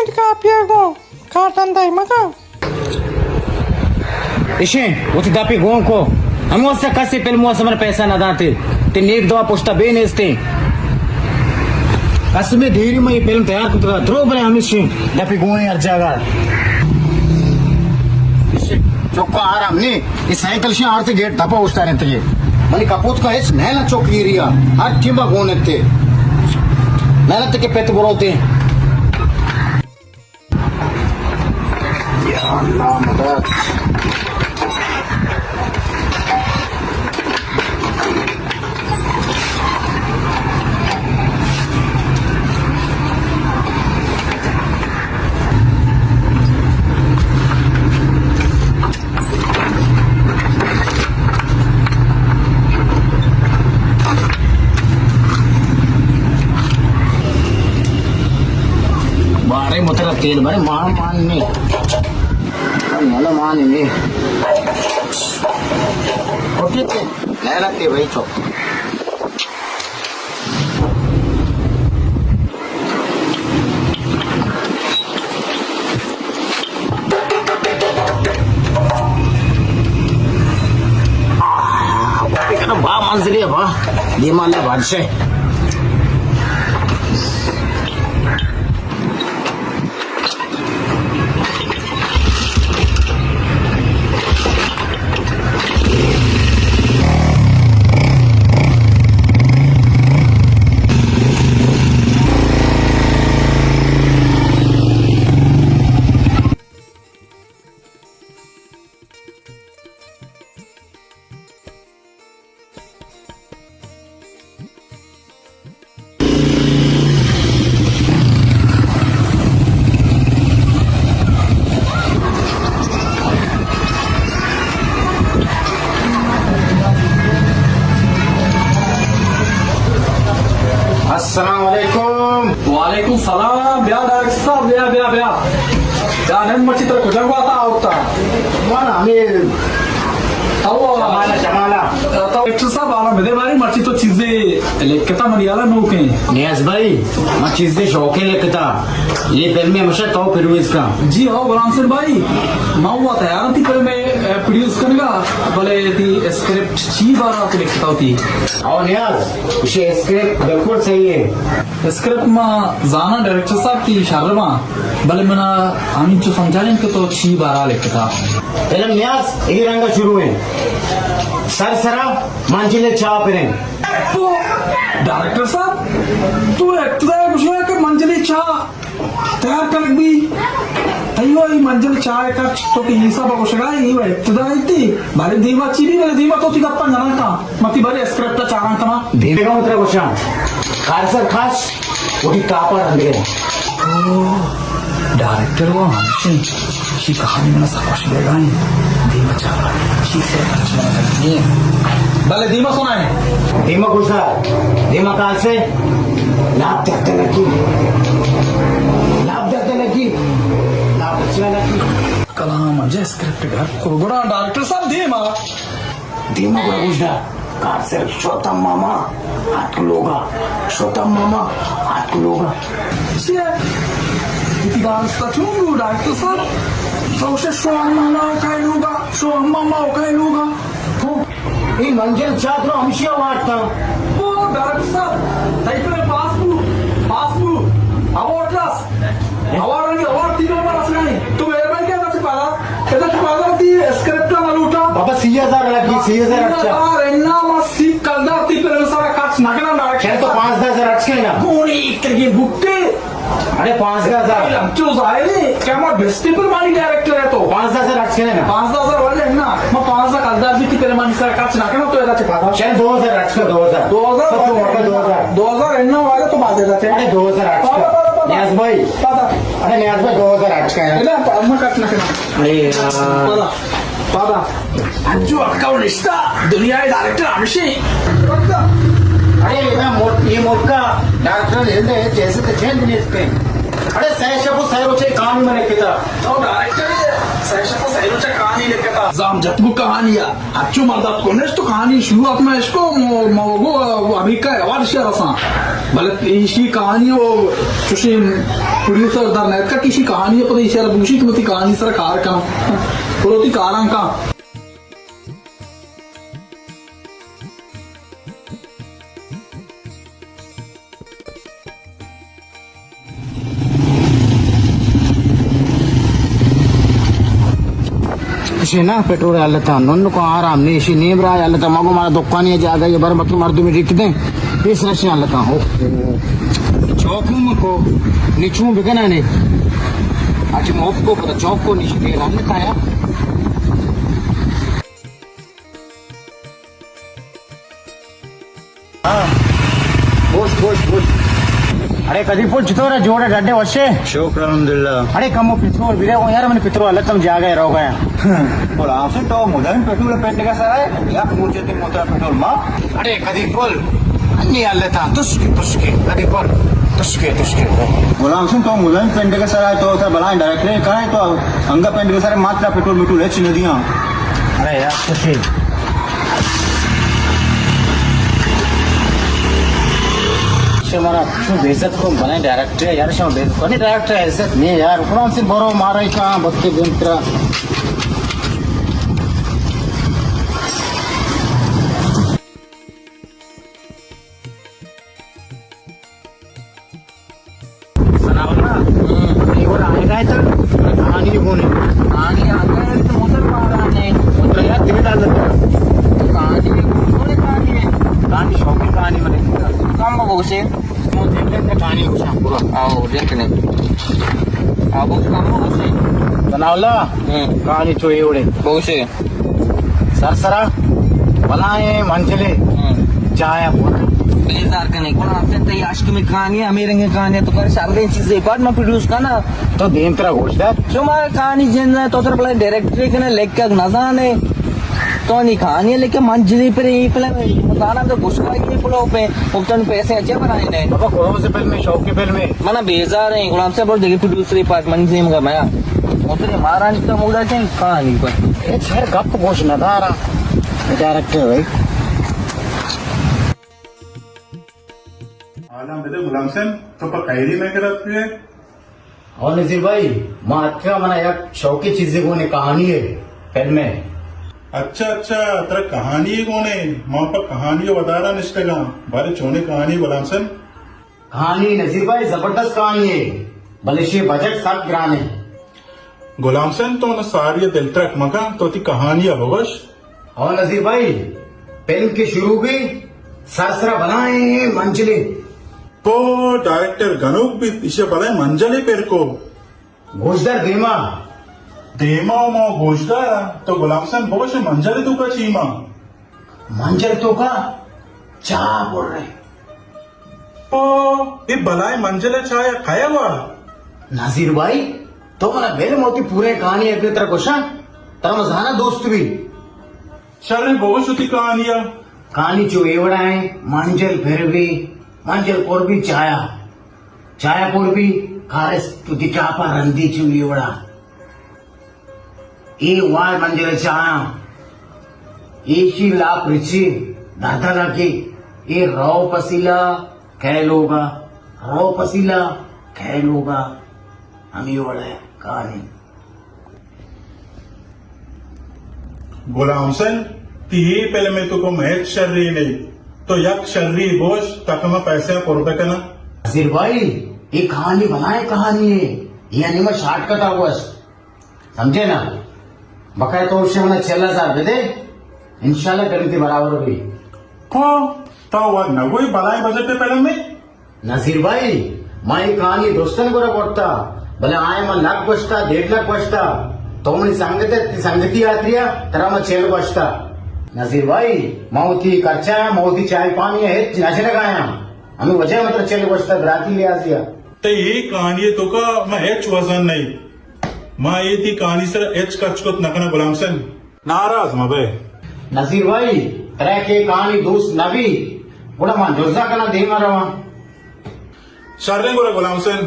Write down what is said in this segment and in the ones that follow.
کاپی ءَ گوں کارڈن دئے مکن۔ اشیں، وتی دپی گون کو۔ ہمے واسطہ کسے فلم واسطہ من پیسہ نہ داتے۔ تے نیک دوا پشتا بے نیستیں۔ قسم دیری میں یہ فلم تیار کتگا۔ درو بلے ہمیشیں دپی گون ہر جاگہ۔ اشیں، چکا آرام نہیں۔ یہ سائیکل شیں آرتے گیٹ دپا اوشتاریں تگے۔ منی کپوت کا ہچ نہ نہ چوک گیریا۔ ہر ٹیمبا گون تے۔ محنت کے پت بروتے۔ یا اللہ مدد۔ بارے متر تیل بھرے، مان مان نہیں۔ مان مان نہیں۔ اوکے تے، نہیں رکھتے بھائی چوک۔ آہ، با منزلے با، دیما اللہ بادشاہ۔ السلام علیکم۔ وعلیکم سلام۔ بیا ڈائریکٹر صاحب، بیا، بیا، بیا۔ جانن مرچی ترا کجا گواتا آورتا؟ وانا ہمیں تو شمالا، شمالا۔ تو ڈائریکٹر صاحب، آرام بدے باری، مرچی تو چیزے لکھتا منی حالا نوکیں۔ نیاز بھائی، ما چیزے شوقے لکھتا۔ یہ فلم ہمیشہ تو پرویز کا۔ جی ہو غلام حسین بھائی، ما ہوا تیار تھی فلم پروڈیوس کرنے کا، بلے تھی اسکرپٹ چی بارا تو لکھتا ہوتی۔ او نیاز، اسے اسکرپٹ بالکل صحیح ہے۔ اسکرپٹ ما زانا ڈائریکٹر صاحب کی شر باں، بلے منا ہمینچو سمجھائیں کہ تو چی بارا لکھتا۔ فلم نیاز، اے رنگا شروع ہیں۔ سر سرا منزل چاہ پریں۔ تو ڈائریکٹر صاحب، تو ابتدا گوشنا کہ منزل چاہ تیار کنگ بی۔ تیو ای منزل چاہ کچ تو کہ حساب گوشگا، ای ابتدا ایتی، بلے دیما چی بی، بلے دیما تو تی گپا نہ کا۔ متی بارے اسکرپٹ چاران کنا۔ دیگا اترا گوشاں۔ قارسر خاص، وتی تاپا رندگے۔ او، ڈائریکٹر وہ ہمشیں۔ شی کہانی منا سا خوش بیگائیں۔ دیما چاران۔ شی سے اچھا نہیں ہے۔ بلے دیما سنائیں۔ دیما گوشدار۔ دیما کاسے۔ لاپ دکتے لگی۔ لاپ دکتے لگی۔ لاپ اچھا لگی۔ کلام جے اسکرپٹ گھر کو گڑا ڈائریکٹر صاحب دیما۔ دیما گڑا گوشدار، قارسر شوتم ماما آتک لوگا، شوتم ماما آتک لوگا۔ چی ہے؟ اتی دانستا چون بو ڈائریکٹر صاحب؟ تو شوتم ماما اوکای لوگا، شوتم ماما اوکای لوگا۔ تو، ای منزل چاہ ترا ہمشیا وارتا۔ او ڈائریکٹر صاحب، تئی پر پاس بو، پاس بو، اوارڈ رس۔ اوارڈ نہیں، اوارڈ تین نمبر رسگائیں۔ تو مہربانی کیا کرتے پالا؟ ادا تو بازار تی اسکرپٹ نہ لوٹا۔ بابا، سی ہزار لگی، سی ہزار اچھا۔ سی ہزار انا ما سی کلدار تی پر سارا خرچ نہ کرنا ڈائریکٹر۔ چل تو پانزدہ ہزار اچ کے نا۔ کون ایک طرح کے بھٹے؟ ارے پانزدہ ہزار۔ ہم تو ظاہر ہے کہ ہمارا بیسٹ پر مانی ڈائریکٹر ہے تو۔ پانزدہ ہزار اچ کے نا۔ پانزدہ ہزار والے ہیں نا۔ ما پانزدہ کلدار بھی تی پر مانی سارا خرچ نہ کرنا تو ادا چپا دا۔ چل دو ہزار اچ کے، دو ہزار۔ دو ہزار تو والے، دو ہزار۔ دو ہزار انا والے تو بعد ادا چل۔ ارے دو ہزار اچ کے۔ پادا، پادا، پادا۔ نیاز بھائی۔ پادا۔ ارے نیاز بھائی، دو ہزار اچ کے۔ ادا ہم خرچ نہ کرنا۔ ارے یار۔ پادا، پادا۔ انچو اٹکا و نشتا، دنیا ء ڈائریکٹر ہمیشی۔ ارے ادا ملک، یہ ملک کا ڈائریکٹر ہند ہے، جیسے تو جند نہیں اس پہ۔ ارے سہ شب و سہ روچے کام میں نے کتا۔ تو ڈائریکٹر ہی ہے۔ سیشن کو سیلو چا کہانی لکھتا۔ زام جت کو کہانی ہے۔ اچو مردات کو نشت تو کہانی شروعات میں اس کو مو-، موگو امریکہ ایوارڈ شہر رساں۔ بلے ایشی کہانی وہ چوشی پروڈیوسر در نیت کا کسی کہانی ہے، پتہ ایشی بوشی تو متی کہانی سر کار کنا۔ پروتی کاراں کا۔ اشی نا پٹرول ہلتا، نن کو آرام نہیں، اشی نیم راہ ہلتا، مگو مارا دکانی جاگہ یہ بر بکی مردم ریٹ دیں، اس رشی ہلتا ہو۔ چوکو مکو، نچوں بکنا نے۔ اچ موپ کو پتا چوک کو نشی دے ہلتا یا۔ ہاں۔ خوش، خوش، خوش۔ اڑے قدیر پل چطور ہے؟ جوڑ ہے، ڈڈے وشے؟ شکر الحمدللہ۔ اڑے کمو پترول بھی رہے، او یار، من پترول الگ تم جاگہ رو گیا۔ بولا آپ سے تو مدام پٹرول پینٹ کا سارا ہے، یا پوچھے تے موترا پٹرول ماں۔ اڑے قدیر پل، انی اللہ تا، تسکے، تسکے، قدیر پل، تسکے، تسکے۔ غلام حسین، تو مدام پینٹ کا سارا ہے، تو سر بلائیں ڈائریکٹر ہے، کہاں ہے تو انگا پینٹ کا سارا ماترا پٹرول مٹرول ہے، چھ ندیاں۔ اڑے یار، خوشی۔ شمارا چون بے عزت کو بنائے ڈائریکٹر ہے یار، شما بے عزت کو نہیں، ڈائریکٹر ہے، عزت نہیں یار، قرآن سے برو مارا ہی کہاں بچے دن ترا۔ ثناءاللہ، ہاں۔ یہ اور آئے گا تھا، کہانی ہونے۔ کہانی آ گئے تو موتر مارا نے۔ موتر یار دل ڈال دیتا۔ کہانی ہونے کہانی ہے۔ کہانی شوقی کہانی بنے۔ کم بگو سے۔ کہانی ہوشا پورا۔ آؤ، دیکھ نے۔ آؤ، کم بگو سے۔ ثناءاللہ، ہاں۔ کہانی چو یہ اڑے۔ بگو سے۔ سر سرا بلائیں منزلے ہاں۔ چایا پورا۔ بیزار کنے، گڑا ہم سے تئی عشق میں کہانی ہے، ہمیں رنگ کہانی ہے، تو کر شر دیں چیزیں بعد میں پروڈیوس کرنا۔ تو دیم ترا گوش دار۔ شما کہانی جن ہے، تو تر بلائیں ڈائریکٹر کنے، لکھک نزانے۔ تو نی کہانی ہے، لیکن منزلی پر ہی پلے مزانا تو گشوائی نہیں پلو پہ، مفتن پیسے اچھے بنائے نے۔ بابا، کون سے فلم ہے؟ شوق کی فلم ہے؟ منا بیزار ہیں، غلام سے بول دیگه پروڈیوسر پارٹ منزلی مگر میں۔ مفتن مارا نہیں تو موڈا چن کہانی پر۔ اے سر گپ گوش نہ دارا۔ ڈائریکٹر بھائی۔ حالاں بدے غلام حسین، تو پہ خیری میں کرت پہ؟ او نذیر بھائی، ما اتکا منا یک شوقی چیزے گونے کہانی ہے، فلم ہے۔ اچھا، اچھا، ترا کہانی ہے گونے، ما پہ کہانی ودارا نشتگاں، بارے چونے کہانی غلام حسین؟ کہانی نذیر بھائی زبردست کہانی ہے، بلے شے بجٹ سک گران ہے۔ غلام حسین، تو نہ ساری دلترک مکن، تو تی کہانی ء بگوش۔ او نذیر بھائی، فلم کے شروع بھی سرسرا بلائیں منزلے۔ پو ڈائریکٹر گنوک بھی اسے بلائیں منزلے پر کو۔ گوشدار دیما۔ دیما و ما گوشدار، تو غلام حسین بگوش منزل تو کا چیما؟ منزل تو کا چا بول رہے؟ پو، اے بلائیں منزل ء چایا کئے وا؟ نذیر بھائی، تو منا بل موتی پورے کہانی اگے ترا گوشاں، ترا مزانا دوست بھی۔ شریں بگوش وتی کہانی ء۔ کہانی چو اے وڑا ہیں، منزل پھر بھی، منزل پر بھی چایا۔ چایا پر بھی کارست وتی ٹاپا رندی چو اے وڑا۔ اے وار منزل چایا۔ ایشی لاپ رچی، دردہ لگی۔ اے رو پسیلا، کئے لوگا، رو پسیلا، کئے لوگا، ہمی وڑے کہانی۔ غلام حسین، تی اے فلم ء تو کم ہچ شری نہیں، تو یک شری بوش تاکہ ما پیسے پر بکناں۔ نذیر بھائی، یہ کہانی بلائیں کہانی ہے، یہ نہیں میں شارٹ کٹ آ گوشت۔ سمجھے نا؟ بقایا تو اسے منا چل ہزار بدے، انشاءاللہ گنتی برابر بھی۔ ہاں، تو وہ نگوئی بلائیں بجٹ پہ فلم میں؟ نذیر بھائی، ما اے کہانی دوستن گورا کرتا، بلے آئے ما لکھ گوشتا، ڈیڑھ لکھ گوشتا، تو منی سنگت ہے، تی سنگتی آتریا، ترا ما چل گوشتا۔ نذیر بھائی، ما وتی خرچہ، ما وتی چائے پانی ہے، ہچ نہ چلگایا۔ ہمیں وجہ مطلب چل گوشتا، براتی لحاظیا۔ تے اے کہانی توکا ما ہچ وزن نہیں۔ ما اے تی کہانی سر ہچ خرچ کت نہ کنا غلام حسین۔ ناراض مہ بئے۔ نذیر بھائی، ترا کہ کہانی دوست نہ بی، گڑا من جزا کنا دیما رواں۔ شریں گڑا غلام حسین۔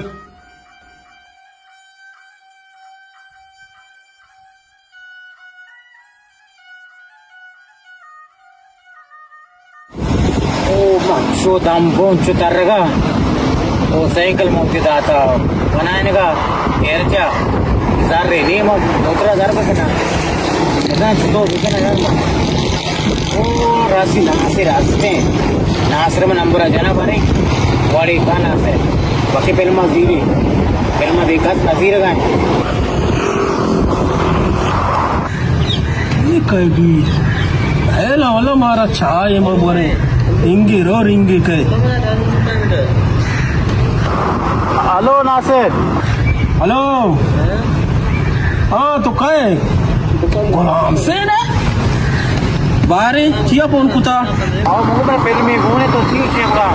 چو دم بون چو ترگا، او سائیکل موتی داتا بنائنگا، ایرجا زر نیم موترا زر بکنا، اتنا چطور بکنا یار؟ او راسی ناصر ہستیں، ناصر من نمبر جنا بارے، واڑی کا ناصر، باقی فلم زیری، فلم دیکھا نظیر گائیں۔ اے کئے بی؟ اے لالا مارا چائے مہ برے۔ رنگی رو رنگی کئے۔ ہلو ناصر۔ ہلو۔ ہاں تو کئے؟ غلام حسین ہے؟ بارے چیا فون کتا؟ آؤ مگو میں فلمی گونے تو چیز چیز گا۔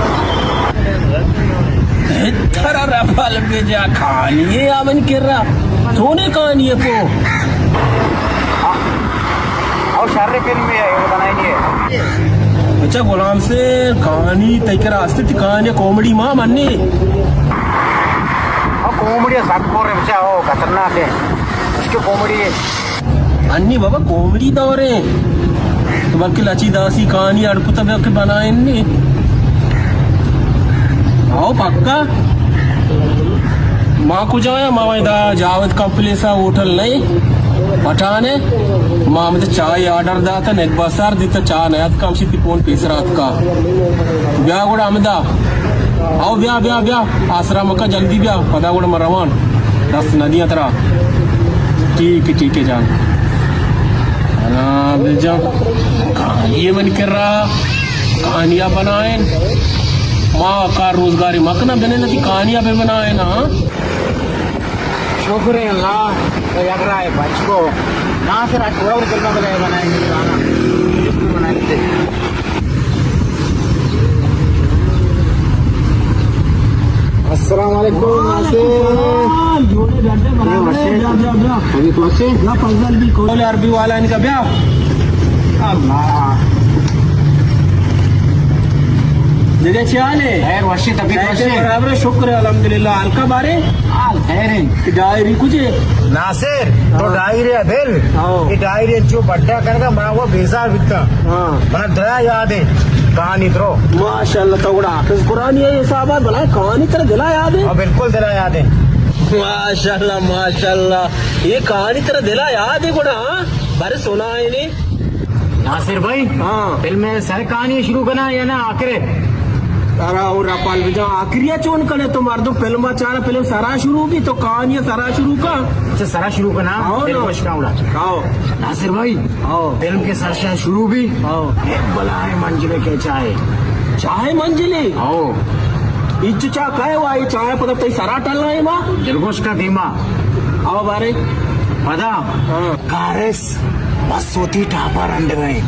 ترا رپل بجا کانی ہے یا من کرا۔ تو نے کانی ہے کو؟ او شر فلم ہے، وہ بنائی نہیں ہے۔ اچھا غلام سے کہانی تئی کرا است تی کہانی کامیڈی ما منی۔ او کامیڈی سک کور ہے بچا، او خطرناک ہے۔ اس کی کامیڈی ہے۔ انی بابا کامیڈی دور ہے۔ تو بلکہ لچی داسی کہانی اڑ کتا بیا کہ بنائیں نی۔ او پکا۔ ما کجا آیا؟ ما وای دا جاوید کمپلیس ء ہوٹل نہیں پٹھانے۔ ما ہمیں چائے آرڈر داتا، نگبا سر دیتا، چاہ نیات کم شی تی پون پیسر آتکا۔ بیا گڑا ہمدا۔ آؤ بیا، بیا، بیا۔ آسرا مکا جلدی بیا۔ پدا گڑا من روان۔ دست ندیاں ترا۔ ٹھیک ہے، ٹھیک ہے جان۔ انا بجا۔ کہانی من کرا۔ کہانیاں بنائیں۔ ما کار روزگاری مکنا بنے نتی کہانیاں بے بنائیں نا۔ شکر ہے اللہ، تو یک راہ بچ کو۔ ناصر آج پورا اور کلمہ بلائے بنائیں گے گانا۔ بنائیں گے۔ السلام علیکم ناصر۔ وعلیکم السلام۔ جوڑے ڈڈے برابر ہیں۔ بیا، بیا، بیا۔ ابھی تو اچھے؟ بیا فضل بھی کول عربی والا ان کا بیا۔ اللہ۔ دیکھے چی حال ہے؟ خیر وشی، طبیعت وشی؟ برابر ہے، شکر ہے الحمدللہ۔ ہلکا بارے؟ حال خیر ہے۔ ڈائری کجے؟ ناصر، تو ہاں۔ ڈائری ہے بل۔ ہاں۔ یہ ڈائری جو بڈا کرگا، منا وہ بیزار بکتا۔ ہاں۔ منا درا یاد ہے۔ کہانی درو۔ ماشاءاللہ، تو گڑا حافظ قرآن یہ حساب ہے، بلا کہانی ترا دلا یاد ہے؟ ہاں، بالکل دلا یاد ہے۔ ماشاءاللہ، ماشاءاللہ۔ یہ کہانی ترا دلا یاد ہے گڑا، ہاں؟ بارے سنا ہے نے؟ ناصر بھائی، ہاں۔ فلم سر کہانی شروع کرنا یا نا آخر؟ ترا او رپال بجا آخری چون کنے تو مردم فلم چارا، فلم سرا شروع بھی تو کہانی سرا شروع کا۔ اچھا سرا شروع کرنا؟ ہاں نا۔ خوش کا اڑا۔ ہاں۔ ناصر بھائی، ہاں۔ فلم کے سر سے شروع بھی؟ ہاں۔ ایک بلائے منزلے کے چاہے۔ چاہے منزلے؟ ہاں۔ اچ چا کہے وا، یہ چاہے پتہ تئی سرا ٹل رہے ما؟ دلگوش کا دیما۔ آو بارے۔ پدا۔ ہاں۔ کارس بس وتی ٹاپا رنڈ گئے۔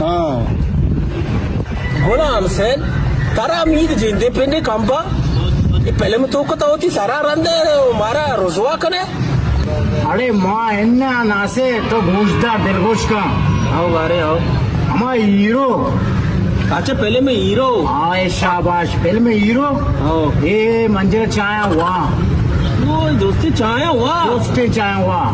ہاں۔ غلام حسین، ترا مید جندے پنڈے کمبا؟ یہ فلم تو کتا ہوتی سرا رندے مارا رسوا کنے؟ اڑے ما انا ناصر تو گوشدار دلگوش کا۔ آو بارے آو۔ ہما ہیرو۔ اچھا، فلم ہیرو۔ ہاں، اے شاباش، فلم ہیرو۔ ہاں۔ اے منزل چایا وا۔ او دوستی چایا وا۔ دوستی چایا وا۔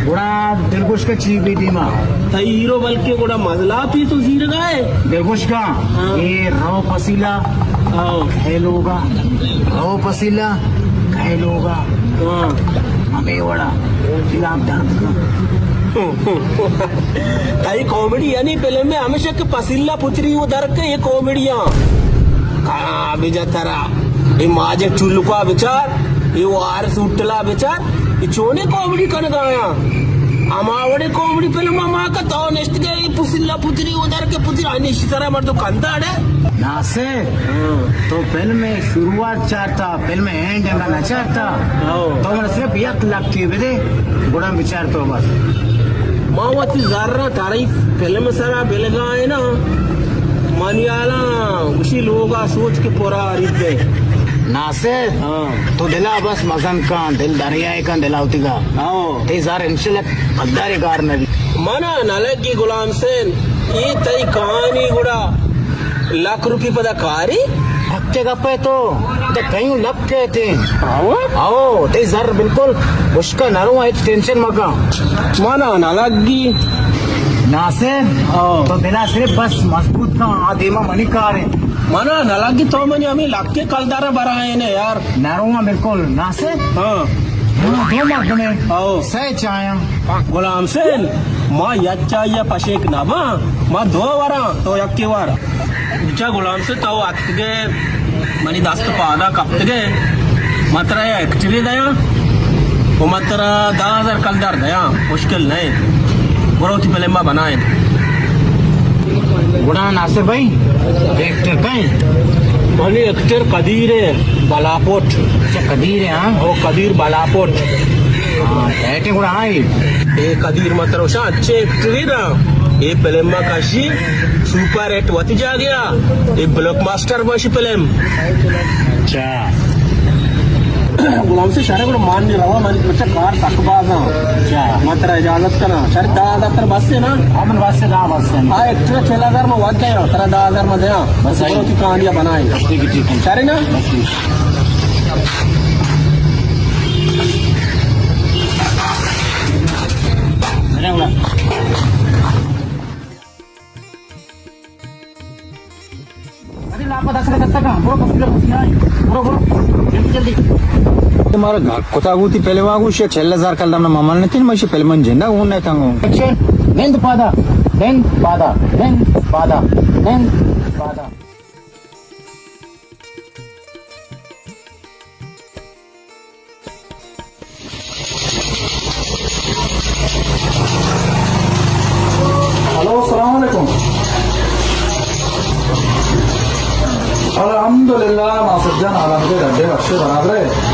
گڑا دلگوش کا چی بھی دیما۔ تئی ہیرو بلکہ گڑا مزلا پی تو زیر گائے۔ دلگوش کا۔ ہاں۔ اے رو پسیلا۔ ہاں۔ کھیلوگا۔ رو پسیلا۔ کھیلوگا۔ ہاں۔ ہمیں وڑا۔ خلاف درد کا۔ تئی کامیڈی یعنی فلم میں ہمیشہ کہ پسیلا پتری وہ در کے یہ کامیڈیاں۔ کہاں بجا ترا۔ یہ ماجے چلکا بچار، یہ وارس اٹلا بچار، یہ چونے کامیڈی کنگا آیا۔ ہما وڑے کامیڈی فلم ما کا تو نشت گئے، یہ پسیلا پتری وہ در کے پتری انیش طرح مردو کنداڑے۔ ناصر، ہاں۔ تو فلم میں شروعات چارتا، فلم اینڈ انگا نہ چارتا۔ ہاؤ۔ تو من صرف یک لکے بدے، گڑا بچار تو بس۔ ما وتی زر ء ترا فلم سرا بلگائیں نا، منی حالاں گوشی لوگا سوچ کے پورا ریت دے۔ ناصر، ہاں۔ تو دلا بس مزن کن، دل دریائے کن دلا ہوتی گا۔ ہاؤ۔ تی زر انشاءاللہ قدارے گار نبی۔ منا نہ لگی غلام حسین، اے تئی کہانی گڑا لکھ روپی پدا کاری؟ پکے گپے تو، تے کئیوں لکھ کئیت۔ آؤ؟ آؤ، تئی زر بالکل ہشکا نہ رواں، ہچ ٹینشن مکن۔ منا نہ لگی۔ ناصر، آؤ۔ تو دلا صرف بس مضبوط کن، آ دیما منی کار ہے۔ منا نہ لگی تو منی ہمے لکے کلدار ءَ برائینے یار۔ نہ رواں بالکل، ناصر۔ ہاں۔ ہاں، دو مردمے۔ او۔ سئے چایاں۔ غلام حسین، ما یک چائی ءَ پشیک نہ باں، ما دو وراں، تو یکے ور۔ بچا غلام حسین، تو اتکگے، منی دست پادا کپتگے، ما ترا یک ایکٹرے دیاں، و ما ترا دہ ہزار کلدار دیاں، مشکل نہ انت۔ برو وتی فلم ءَ بنائیں۔ گڑا ناصر بھائی، ایکٹر کئے؟ منی ایکٹر قدیر ہے، بالاپوٹ۔ اچھا، قدیر ہے، ہاں؟ او قدیر بالاپوٹ۔ ہاں، ایٹے گڑا ہاں۔ اے قدیر مطلب شاہ اچھے ایکٹر ہے نا۔ اے فلم ما کشی سپر ہٹ وتی جاگہ ءَ۔ اے بلاک باسٹر باشی فلم۔ اچھا۔ غلام سے شرے گڑا مان نہیں رہا، من بچہ کار سک باز ہاں۔ اچھا۔ من ترا اجازت کنا۔ شرے دہ ہزار تر بس ہے نا؟ ہاں، من بس ہے، دہ بس ہے۔ ہاں، ایکٹر چل ہزار میں وقت ہے، ترا دہ ہزار میں دیاں۔ بس آئی۔ تو کہانیاں بنائیں۔ ٹھیک ہے، ٹھیک ہے۔ شرے نا؟ بس ٹھیک۔ ارے لاپا دس کا دس کا، برو، بس ادھر، بس ادھر آئے۔ برو، برو، جلدی، جلدی۔ مارا گھر کتا گوتی پہلے واگو شے چل ہزار کلدار نا ممل نتین، مشی فلمن جندا اون نہ تنگو۔ ایکشن، نند پادا، نند پادا، نند پادا، نند پادا۔ ہلو، السلام علیکم۔ الحمدللہ، ناصر جان، الحمدللہ، ڈڈے بخشے برابر ہے۔